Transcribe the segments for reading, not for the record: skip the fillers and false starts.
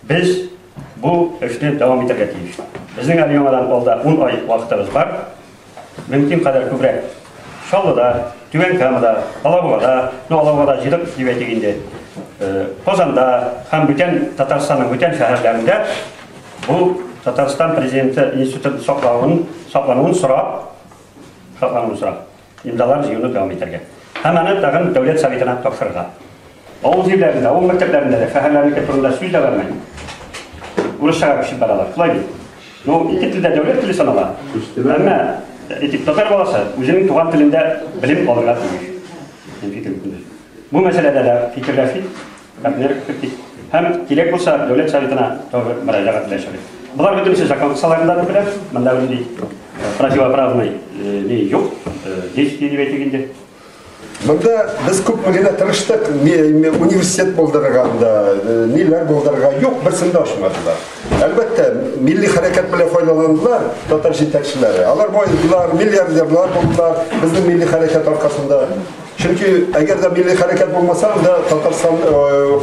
Без бу эшне дәвам итәргә тиеш. Безнең әле яңадан алда 10 ай вакытыбыз бар. Мөмкин кадәр күбрәк Чаллыда, Түбән Камада, Алабугада, ну Алабугада җыйдык дип әйтик инде, Казанда һәм бүтән Татарстанның бүтән шәһәрләрендә бу Татарстан президенты институтын саклавын, саклануын сорап, саклануын сорап, имзалар җыюны дәвам итәргә. Һәм аны тагын Дәүләт Советына тапшырырга. Авыл җирләрендә, авыл мәктәпләрендә дә шәһәрләрнеке турында сүз дә бармый. Урысчага күчеп баралар. Шулай бит. Ну, ике телдә дәүләт теле санала. Әмма әйтик, татар баласы үзенең туган телендә белем алырга тиеш. Минем фикерем шундый. Бу мәсьәләдә дә фикерләшик, партнер кертик. Һәм кирәк булса, Дәүләт Советына тоже мөрәҗәгать итәчәкбез. Болар бөтенесе закон кысаларында дип беләм. Монда бернинди противоправный ни юк, действие дип әйтик инде. Монда без күпме генә тырыштык, университет булдырырга анда, ниләр булдырырга, юк, берсен дә ачмадылар. Әлбәттә, милли хәрәкәт белән файдаландылар татар җитәкчеләре. Алар байлар, миллиардерлар булдылар безнең милли хәрәкәт аркасында. Чөнки әгәр дә милли хәрәкәт булмаса, анда Татарстан,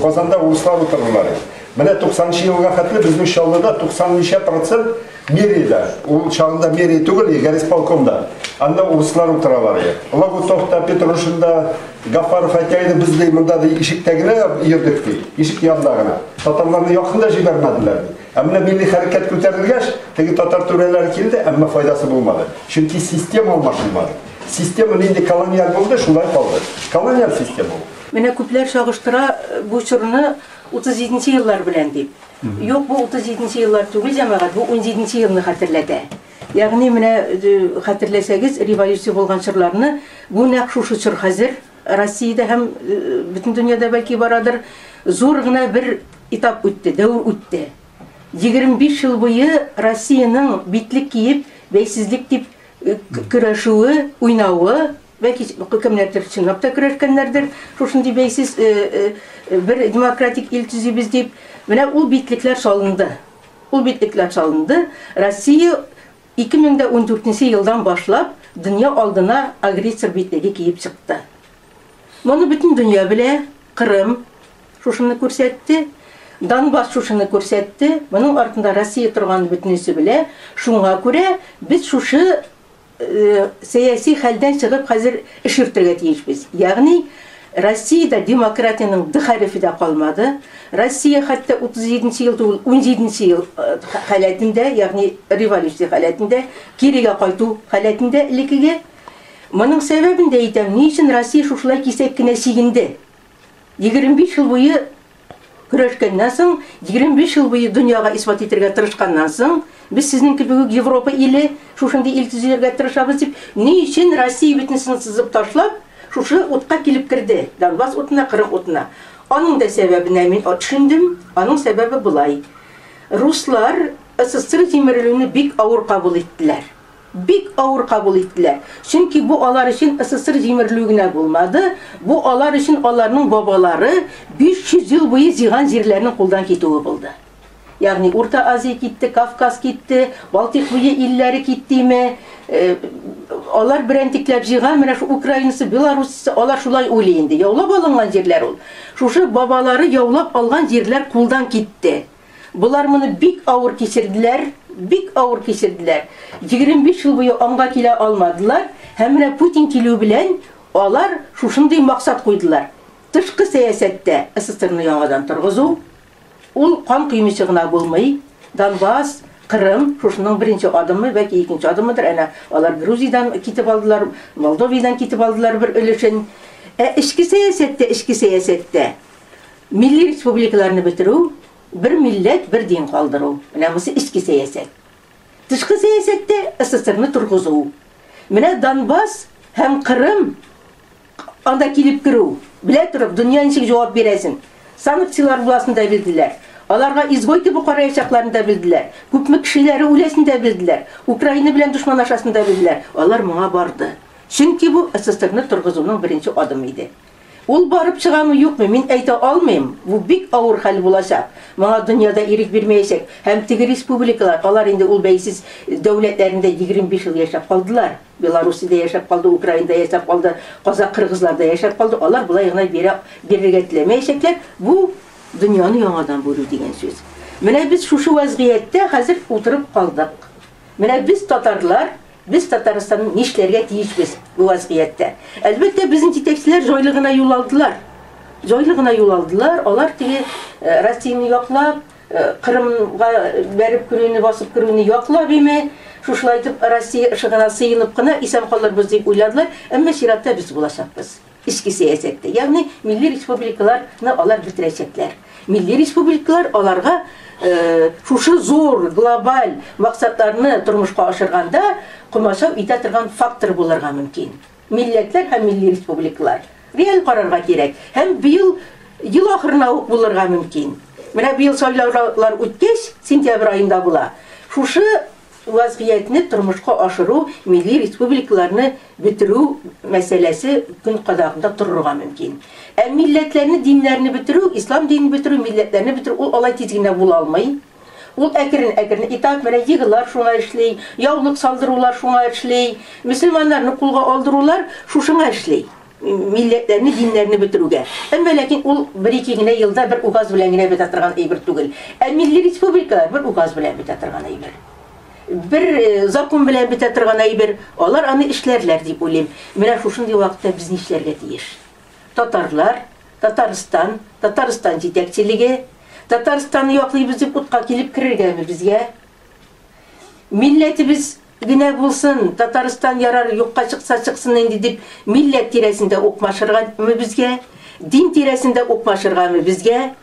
Казанда урыслар утырырлар. Менә 90 елга хәтле безнең Чаллыда 90 ничә процент Мериядә, ул чагында мерия түгел, горисполкомда. Анда урыслар утыралар иде. Лагутов та, Петрушин да, Гафаров әйтә иде, без ди монда ди ишектә генә йөрдек ди, ишек янында гына. Татарларны якын да җибәрмәделәр ди. Ә менә милли хәрәкәт күтәрелгәч, теге татар түрәләре килде, әмма файдасы булмады. Чөнки система алмашынмады. Система нинди колониаль булды, шулай калды. Колониаль система ул. Менә күпләр чагыштыра бу чорны 37 нче еллар белән дип. Юк, бу 37 нче еллар түгел, җәмәгать, бу 17 нче елны хәтерләтә. Ягъни менә хәтерләсәгез, революция булган чорларны, бу нәкъ шушы чор хәзер Россиядә һәм бөтен дөньяда бәлки барадыр, зур гына бер этап үтте, дәвер үтте. 25 ел буе Россиянең битлек киеп, бәйсезлек дип көрәшүе, уйнавы, Бәлки кемнәрдер чынлап та көрәшкәннәрдер, шушындый бәйсез бер демократик ил төзибез дип. Менә ул битлекләр салынды. Ул битлекләр салынды. Россия 2014 елдан башлап дөнья алдына агрессор битлеге киеп чыкты. Моны бөтен дөнья белә. Кырым шушыны күрсәтте. Донбасс шушыны күрсәтте. Моның артында Россия торганын бөтенесе белә. Шуңа күрә без шушы сәяси хәлдән чыгып хәзер эш йөртергә тиешбез. Ягъни Россиядә демократиянең д хәрефе дә калмады. Россия хәтта 37 нче ел түгел, 17 нче ел халәтендә, ягъни революция халәтендә, кирегә кайту халәтендә элеккеге. Моның сәбәбен дә әйтәм, ни өчен Россия шушылай кисәк кенә чигенде? 25 ел буе көрәшкәннән соң, 25 ел буе дөньяга исбат итәргә тырышканнан соң, без сезнең кебек үк Европа иле, шушындый ил төзергә тырышабыз дип, ни өчен Россия бөтенесен сызып ташлап, шушы утка килеп керде, Донбасс утына, Кырым утына. Аның да сәбәбенә мин төшендем, аның сәбәбе болай. Руслар СССР җимерелүне бик авыр кабул иттеләр. Бик авыр кабул иттеләр. Чөнки бу алар өчен СССР җимерелү генә булмады, бу алар өчен аларның бабалары 500 ел буе җыйган җирләрнең кулдан китүе булды. Ягъни Урта Азия китте, Кавказ китте, Балтыйк буе илләре киттеме, алар берәнтекләп җыйган, менә шул Украинасы, Белоруссиясе, алар шулай уйлый инде. Яулап алынган җирләр ул. Шушы бабалары яулап алган җирләр кулдан китте. Болар моны бик авыр кичерделәр, бик авыр кичерделәр. 25 ел буе аңга килә алмадылар һәм менә Путин килү белән алар шушындый максат куйдылар. Тышкы сәясәттә СССРны яңадан торгызу, ул кан коймыйча гына булмый. Донбасс, Кырым шушының беренче адымы, бәлки икенче адымыдыр, әнә алар Грузиядән китеп алдылар, Молдовиядән китеп алдылар бер өлешен. Ә эчке сәясәттә, эчке сәясәттә Милли республикаларны бетерү, бер милләт, бер дин калдыру. Менә монысы эчке сәясәт. Тышкы сәясәттә СССРны торгызу. Менә Донбасс һәм Кырым анда килеп керү, белә торып, дөнья ничек җавап бирәсен. Санкцияләр буласын да белделәр. Аларга изгой кебек караячакларын да белделәр. Күпме кешеләре үләсен дә белделәр. Украина белән дошманлашасын да белделәр. Алар моңа барды. Чөнки бу СССРны торгызуның беренче адымы иде. Ул барып чыгамы, юкмы, мин әйтә алмыйм. Бу бик авыр хәл булачак. Моңа дөнья да ирек бирмәячәк. Һәм теге республикалар, алар инде ул бәйсез дәүләтләрендә 25 ел яшәп калдылар. Белоруссиядә яшәп калды, Украинада яшәп калды, казакъ, кыргызлар да яшәп калды. Алар болай гына бирә, бирергә теләмәячәкләр. Бу, дөньяны яңадан бүлү дигән сүз. Менә без шушы вазгыятьтә хәзер утырып калдык. Менә без татарлар, без Татарстанның нишләргә тиешбез бу вазгыятьтә? Әлбәттә, безнең җитәкчеләр җайлы гына юл алдылар. Җайлы гына юл алдылар. Алар теге Россияне яклап, Кырымга бәреп керүне, басып керүне яклап име, шушылай итеп Россия ышыгына сыенып кына исән калырбыз дип уйладылар. Әмма чиратта без булачакбыз. Эчке сәясәттә, ягъни милли республикаларны алар бетерәчәкләр. Милли республикалар аларга шушы зур глобаль максатларны тормышка ашырганда комачау итә торган фактор булырга мөмкин. Милләтләр һәм милли республикалар. Реаль карарга кирәк. Һәм быел ел ахырына ук булырга мөмкин. Менә быел сайлаулар үткәч, сентябрь аенда була. Шушы вазгыятьне тормышка ашыру, милли республикаларны бетерү мәсьәләсе көн кадагында торырга мөмкин. Ә милләтләрне, диннәрне бетерү, ислам динен бетерү, милләтләрне бетерү ул алай тиз генә була алмый. Ул әкрен-әкрен этап, менә йыгылар шуңа эшли, яулык салдырулар шуңа эшли, мөселманнарны кулга алдырулар шушыңа эшли. Милләтләрне, диннәрне бетерүгә. Әмма ләкин ул бер-ике генә елда бер указ белән генә бетә торган әйбер түгел. Ә милли республикалар бер указ белән бетә торган әйбер. Бер закон белән бетә торган әйбер. Алар аны эшләрләр дип уйлыйм. Менә шушындый вакытта без нишләргә тиеш? Татарлар, Татарстан, Татарстан җитәкчелеге, Татарстанны яклыйбыз дип утка килеп керергәме безгә? Милләтебез генә булсын, Татарстан ярар, юкка чыкса чыксын инде дип милләт тирәсендә укмашыргамы безгә? Дин тирәсендә укмашыргамы безгә?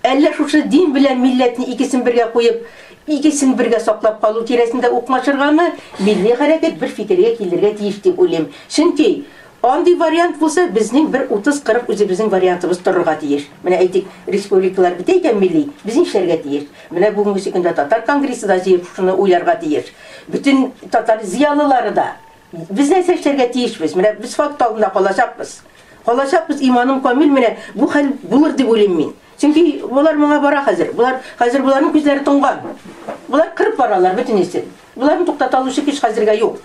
Әллә шушы дин белән милләтне икесен бергә куеп, икесен бергә саклап калу тирәсендә укмашыргамы? Милли хәрәкәт бер фикергә килергә тиеш дип уйлыйм. Чөнки андый вариант булса, безнең бер 30-40 үзебезнең вариантыбыз торырга тиеш. Менә әйтик, республикалар бетә икән милли, без нишләргә тиеш? Менә бүгенге көндә татар конгрессы да җыеп шуны уйларга тиеш. Бөтен татар зыялылары да. Без нәрсә эшләргә тиешбез? Менә без факт алдында калачакбыз. Калачакбыз, иманым камил, менә бу хәл булыр дип уйлыйм мин. Чөнки булар моңа бара хәзер. Булар хәзер буларның күзләре тонган. Булар кырып баралар бөтенесе. Буларны туктата алучы көч хәзергә юк.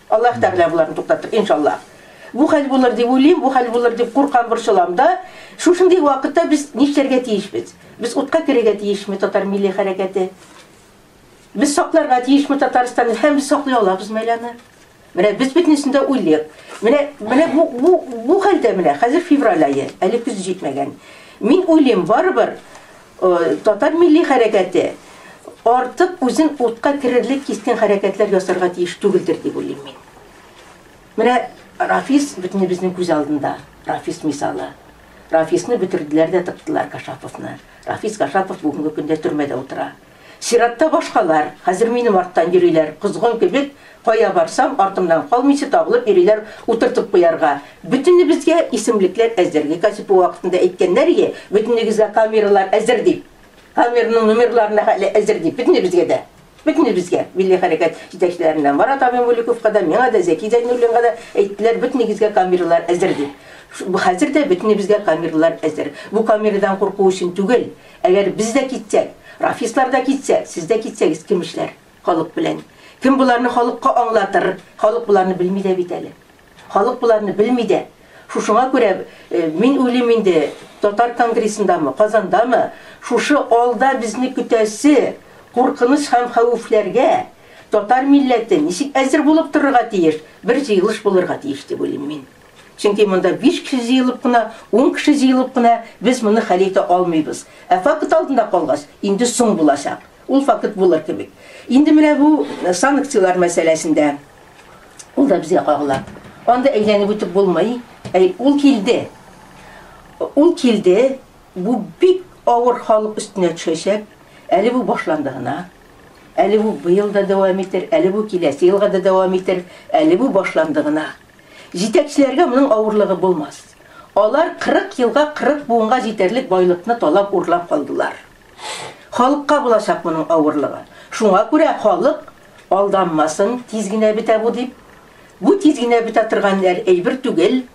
Аллаһ Тәгалә буларны туктатыр, иншаллаһ. Бу хәл булыр дип уйлыйм, бу хәл булыр дип куркам, борчылам да. Шушындый вакытта без нишләргә тиешбез? Без утка керергә тиешме татар милли хәрәкәте? Без сакларга тиешме Татарстанны? Һәм без саклый алабызмы әле аны? Менә без бөтенесен дә уйлыйк. Менә менә бу бу бу хәлдә менә хәзер февраль ае, әле көз җитмәгән. Мин уйлыйм, барыбер татар милли хәрәкәте артык үзен утка керерлек кискен хәрәкәтләр ясарга тиеш түгелдер дип уйлыйм мин. Менә Рафис бөтенебезнең күз алдында. Рафис мисалы. Рафисны бетерделәр дә тыктылар Кашаповны. Рафис Кашапов бүгенге көндә төрмәдә утыра. Чиратта башкалар, хәзер минем арттан йөриләр, козгын кебек, кая барсам, артымнан калмыйча табылып йөриләр утыртып куярга. Бөтенебезгә исемлекләр әзер. ГКЧП вакытында әйткәннәр иде, бөтенегезгә камералар әзер дип. Камераның номерларына хәле әзер дип, бөтенебезгә дә. Бөтенебезгә, милли хәрәкәт җитәкчеләреннән Марат абый Муликовка да, миңа да, Зәки Зәйнуллинга да әйттеләр, бөтенегезгә камералар әзер дип. Хәзер дә бөтенебезгә камералар әзер. Бу камерадан курку өчен түгел. Әгәр без дә китсәк, Рафислар да китсә, сез дә китсәгез, кем эшләр халык белән? Кем буларны халыкка аңлатыр? Халык буларны белми дә бит әле. Халык буларны белми дә. Шушыңа күрә мин уйлыйм инде, татар конгрессындамы, Казандамы, шушы алда безне көтәсе куркыныч һәм хәвефләргә татар милләте ничек әзер булып торырга тиеш, бер җыелыш булырга тиеш дип уйлыйм мин. Чөнки монда 5 кеше җыелып кына, 10 кеше җыелып кына без моны хәл итә алмыйбыз. Ә факт алдында калгач, инде соң булачак. Ул факт булыр кебек. Инде менә бу санкцияләр мәсьәләсендә ул да безгә кагыла. Анда әйләнеп үтеп булмый. Ул килде. Ул килде. Бу бик авыр халык өстенә төшәчәк. Әле бу башланды гына. Әле бу быел да дәвам итер, әле бу киләсе елга да дәвам итер, әле бу башланды гына. Җитәкчеләргә моның авырлыгы булмас. Алар 40 елга 40 буынга җитәрлек байлыкны талап урлап калдылар. Халыкка булачак моның авырлыгы. Шуңа күрә халык алданмасын, тиз генә бетә бу дип. Бу тиз генә бетә торган әйбер түгел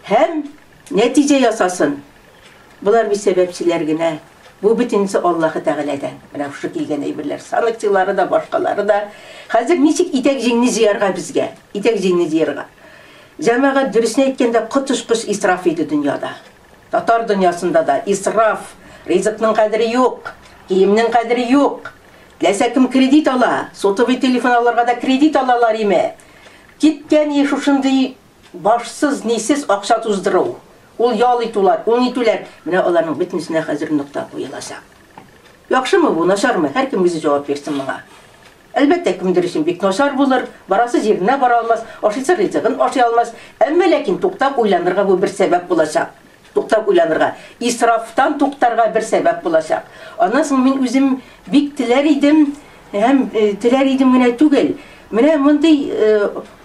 һәм нәтиҗә ясасын. Булар бит сәбәпчеләр генә. Бу бөтенесе Аллаһы Тәгаләдән. Менә шушы килгән әйберләр, санкциялары да, башкалары да. Хәзер ничек итәк җиңне җыярга безгә? Итәк җиңне җыярга. Җәмәгать дөресен әйткәндә коточкыч исраф иде дөньяда. Татар дөньясында да исраф, ризыкның кадере юк. Киемнең кадере юк. Теләсә кем кредит ала, сотовый телефон алырга да кредит алалар име. Киткән и шушындый башсыз, нисез акча туздыру. Ул ял итүләр, ул нитүләр. Менә аларның бөтенесенә хәзер нокта куелачак. Яхшымы бу, начармы? Һәркем үзе җавап бирсен моңа. Әлбәттә, кемдер өчен бик начар булыр, барасы җиренә бара алмас, ашыйсы ризыгын ашый алмас. Әмма ләкин туктап уйланырга бу бер сәбәп булачак. Туктап уйланырга, исрафтан туктарга бер сәбәп булачак. Аннан соң мин үзем бик теләр идем, һәм теләр идем генә түгел. Менә мондый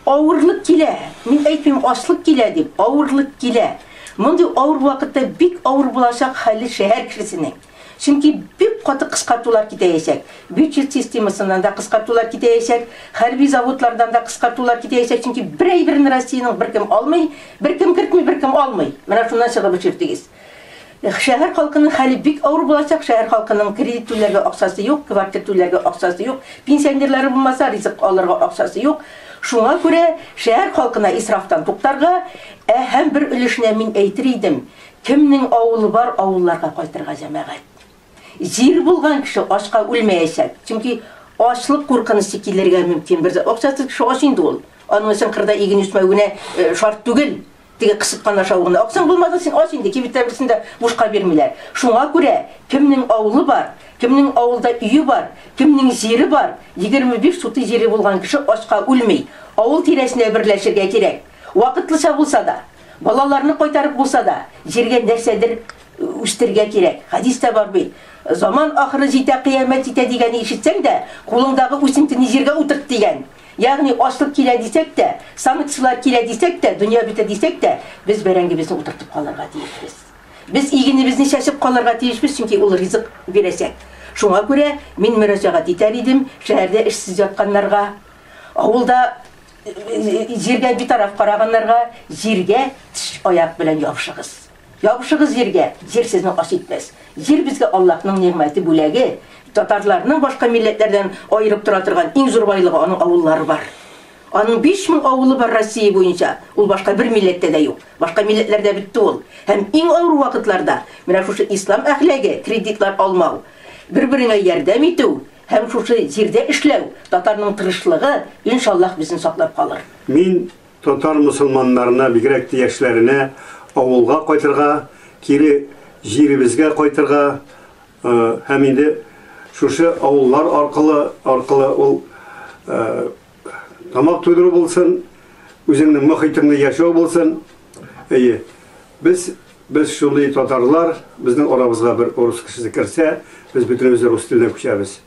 авырлык килә. Мин әйтмим ачлык килә дип, авырлык килә. Мондый авыр вакытта бик авыр булачак хәле шәһәр кешесенең. Чөнки бик каты кыскартулар китәячәк. Бюджет системасыннан да кыскартулар китәячәк, хәрби заводлардан да кыскартулар китәячәк, чөнки бер әйберне Россиянең беркем алмый, беркем кертми, беркем алмый. Менә шуннан чыгып эш йөртегез. Шәһәр халкының хәле бик авыр булачак, шәһәр халкының кредит түләргә акчасы юк, квартир түләргә акчасы юк, пенсионерлары булмаса, ризык алырга акчасы юк. Шуңа күрә шәһәр халкына исрафтан туктарга, ә һәм бер өлешенә мин әйтер идем, кемнең авылы бар, авылларга кайтырга җәмәгать. Җир булган кеше ачка үлмәячәк. Чөнки ачлык куркынычы килергә мөмкин. Бер акчасыз кеше ач инде ул. Аның өчен кырда иген үсмәү генә шарт түгел. Теге кысыткан ашау гына. Акчаң булмаса син ач инде, кибеттә берсен дә бушка бирмиләр. Шуңа күрә кемнең авылы бар, кемнең авылда өе бар, кемнең җире бар, 25 сутый җире булган кеше ачка үлми. Авыл тирәсенә берләшергә кирәк. Вакытлыча булса да, балаларны кайтарып булса да, җиргә нәрсәдер үстерергә кирәк. Хәдистә бар бит. Заман ахыры җитә, кыямәт җитә дигәнне ишетсәң дә, кулыңдагы үсентене җиргә утырт дигән. Ягъни ачлык килә дисәк тә, санкцияләр килә дисәк тә, дөнья бетә дисәк тә, без бәрәңгебезне утыртып калырга тиешбез. Без игенебезне чәчеп калырга тиешбез, чөнки ул ризык бирәчәк. Шуңа күрә мин мөрәҗәгать итәр идем шәһәрдә эшсез ятканнарга, авылда җиргә битараф караганнарга, җиргә теш аяк белән ябышыгыз. Ябышыгыз җиргә, җир сезне ач итмәс. Җир безгә Аллаһның нигъмәте, бүләге. Татарларның башка милләтләрдән аерып тора торган иң зур байлыгы аның авыллары бар. Аның 5000 авылы бар Россия буенча. Ул башка бер милләттә дә юк. Башка милләтләрдә бетте ул. Һәм иң авыр вакытларда менә шушы ислам әхлагы, кредитлар алмау, бер-береңә ярдәм итү һәм шушы җирдә эшләү, татарның тырышлыгы, иншаллаһ, безне саклап калыр. Мин татар мусульманнарына, бигрәк тә яшьләренә авылга кайтырга, кире җиребезгә кайтырга, һәм инде шушы авыллар аркылы ул тамак туйдыру булсын, үзеңнең мохитеңне яшәү булсын. Әйе, без шундый татарлар, безнең арабызга бер урыс кешесе керсә, без бөтенебез рус теленә күчәбез.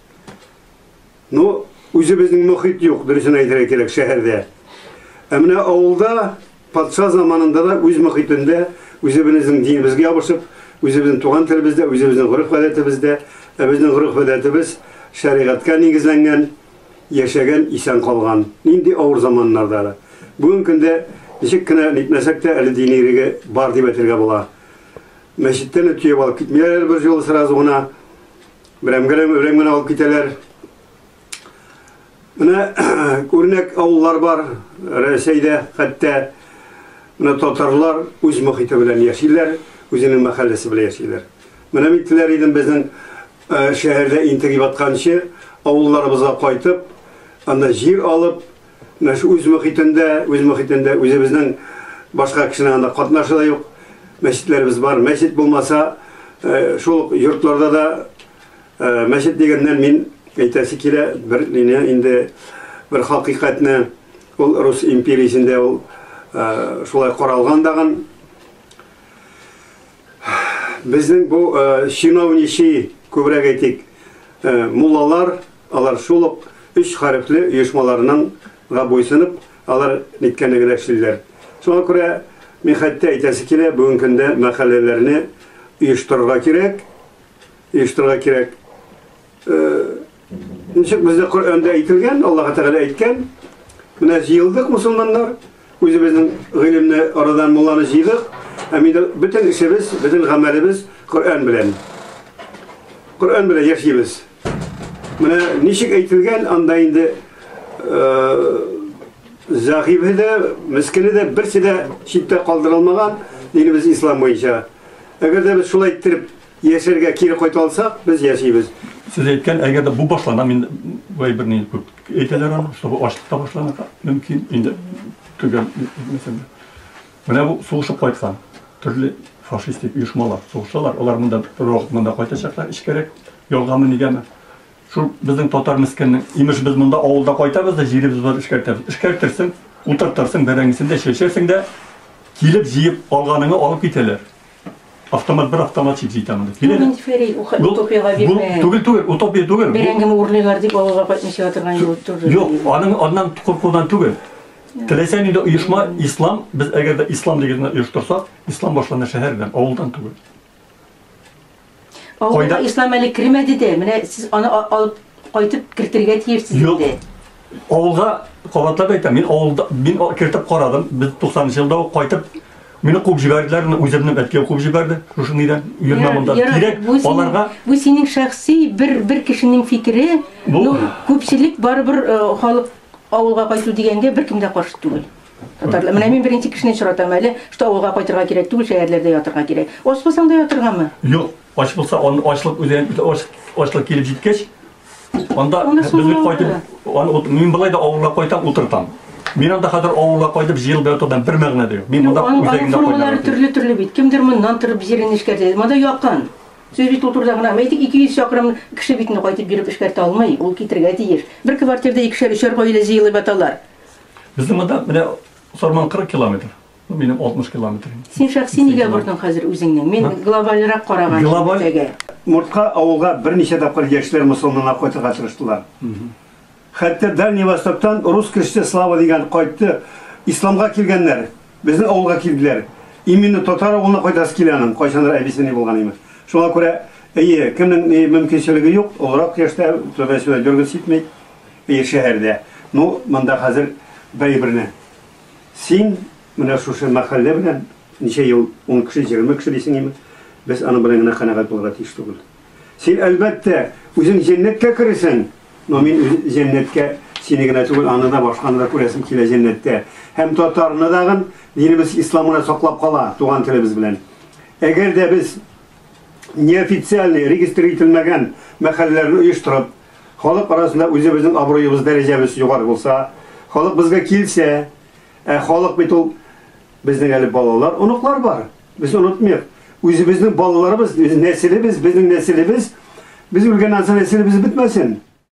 Ну, үзебезнең мохит юк, дөресен әйтергә кирәк, шәһәрдә. Ә менә авылда патша заманында да үз мохитендә, үзебезнең динебезгә ябышып, үзебезнең туган телебездә, үзебезнең гореф-гадәтебездә, ә безнең гореф-гадәтебез шәригатькә нигезләнгән, яшәгән, исән калган. Нинди авыр заманнарда да. Бүгенге көндә ничек кенә нитмәсәк тә, әле дини иреге бар дип әйтергә була. Мәчеттән дә төяп алып китмиләр бер юлы сразу гына. Берәмгә генә алып китәләр. Менә үрнәк авыллар бар Рәсәйдә, хәтта менә татарлар үз мохите белән яшиләр, үзенең мәхәлләсе белән яшиләр. Менә мин теләр идем безнең шәһәрдә интегеп ятканчы авылларыбызга кайтып, анда җир алып, менә шу үз мохитендә, үз мохитендә үзебезнең башка кешенең анда катнашы да юк. Мәчетләребез бар. Мәчет булмаса, шул ук йортларда да мәчет дигәннән мин әйтәсе килә, бер мине инде бер хакыйкатьне, ул Рус империясендә ул шулай каралган дагын. Безнең бу чиновничий, күбрәк әйтик, муллалар, алар шул ук өч хәрефле оешмаларның га буйсынып, алар ниткәнне генә эшлиләр. Шуңа күрә мин хәтта әйтәсе килә, бүгенге көндә мәхәлләләрне оештырырга кирәк, оештырырга кирәк. Ничек бездә Коръәндә әйтелгән, Аллаһ Тәгалә әйткән, менә җыелдык мусульманнар, үзебезнең гыйлемне арадан мулланы җыйдык, һәм инде бөтен эшебез, бөтен гамәлебез Коръән белән. Коръән белән яшибез. Менә ничек әйтелгән, анда инде зәгыйфе дә, мескене дә берсе дә читтә калдырылмаган динебез ислам буенча. Әгәр дә без шулай иттереп Яшәргә кире кайта алсак, без яшибез. Сез әйткән, әгәр дә бу башлана, мин бу әйберне күп әйтәләр аны, что бу ачлык та башланырга мөмкин, инде төгәл әйтмәсәм дә. Менә бу сугышып кайткан төрле фашистик оешмалар сугышалар, алар монда бер вакыт монда кайтачаклар эчкәрәк, ялгамы, нигәме. Шул безнең татар мескеннең, имеш без монда авылда кайтабыз да җиребез бар эшкәртәбез. Эшкәртерсең, утыртырсың, бәрәңгесен дә чәчәрсең дә, килеп җыеп алганыңы алып китәләр. Автомат бер автоматчик җитә монда. Килә. Мин Фәрил, утопиягә бирмә. Түгел, түгел, утопия түгел. Бәрәңгене урлыйлар дип авылга кайтмыйча ятырган юл түгел. Юк, аның аннан куркудан түгел. Теләсә нинди оешма ислам, без әгәр дә ислам дигәнне оештырсак, ислам башлана шәһәрдән, авылдан түгел. Авылга ислам әле кермәде дә, менә сез аны алып кайтып кертергә тиешсез инде. Авылга кабатлап әйтәм, мин авылда мин кертеп карадым. Без 90 елда ук кайтып мине куып җибәрделәр, үземнең әткәй куып җибәрде. Шушы нидән йөрмә монда. Кирәк аларга. Бу синең шәхси бер бер кешенең фикере. Ну, күпчелек барыбер э, халык авылга кайту дигәнгә беркем дә каршы түгел. Татарлар. Менә мин беренче кешене очратам әле, что авылга кайтырга кирәк түгел, шәһәрләрдә ятырга кирәк. Ач булсаң да ятыргамы? Юк, ач булса, аны ачлык үзе ачлык килеп җиткәч, анда без бит кайтып, аны мин болай да авылга кайтам, утыртам. Мин анда хәзер авылга кайтып җыелып ятудан бер мәгънә дә юк. Мин монда үзәгендә формалары төрле-төрле бит. Кемдер моннан торып җирен эшкәртә. Монда якын. Сүз бит ул турыда гына. Әйтик, 200 чакрым кеше бит инде кайтып йөреп эшкәртә алмый. Ул китергә тиеш. Бер квартирда икешәр, өчәр гаилә җыелып яталар. Безнең монда менә Сарман 40 километр. Ну, минем 60 километр. Син шәхси нигә бордың хәзер үзеңне? Мин глобальрак караган Глобаль... Мортка авылга берничә тапкыр яшьләр мосылманнар кайтырга тырыштылар. Хәтта Дальний Востоктан рус кешесе Слава дигән кайтты. Исламга килгәннәр. Безнең авылга килделәр. Именно татар авылына кайтасы килә аның. Кайчандыр әбисе ни булган имеш. Шуңа күрә, әйе, кемнең ни мөмкинчелеге юк, олырак яшьтә, туда-сюда йөргесе җитми. Әйе, шәһәрдә. Ну, монда хәзер бер-берне. Син менә шушы мәхәллә белән ничә ел, ун кеше, 20 кеше дисең име, без аның белән генә канәгать булырга тиеш түгел. Син, әлбәттә, үзең җәннәткә керерсең, но мин үз җәннәткә сине генә түгел, аны да, башканы да күрәсем килә җәннәттә. Һәм татарны дагын динебез ислам гына саклап кала туган телебез белән. Әгәр дә без неофициальный регистр ителмәгән мәхәлләләрне оештырып, Халык арасында үзебезнең абруебыз, дәрәҗәбез югары булса, халык безгә килсә, ә халык бит ул безнең әле балалар, оныклар бар. Без онытмыйк. Үзебезнең балаларыбыз, үз нәселебез, безнең нәселебез, без үлгәннән соң нәселебез бетмәсен.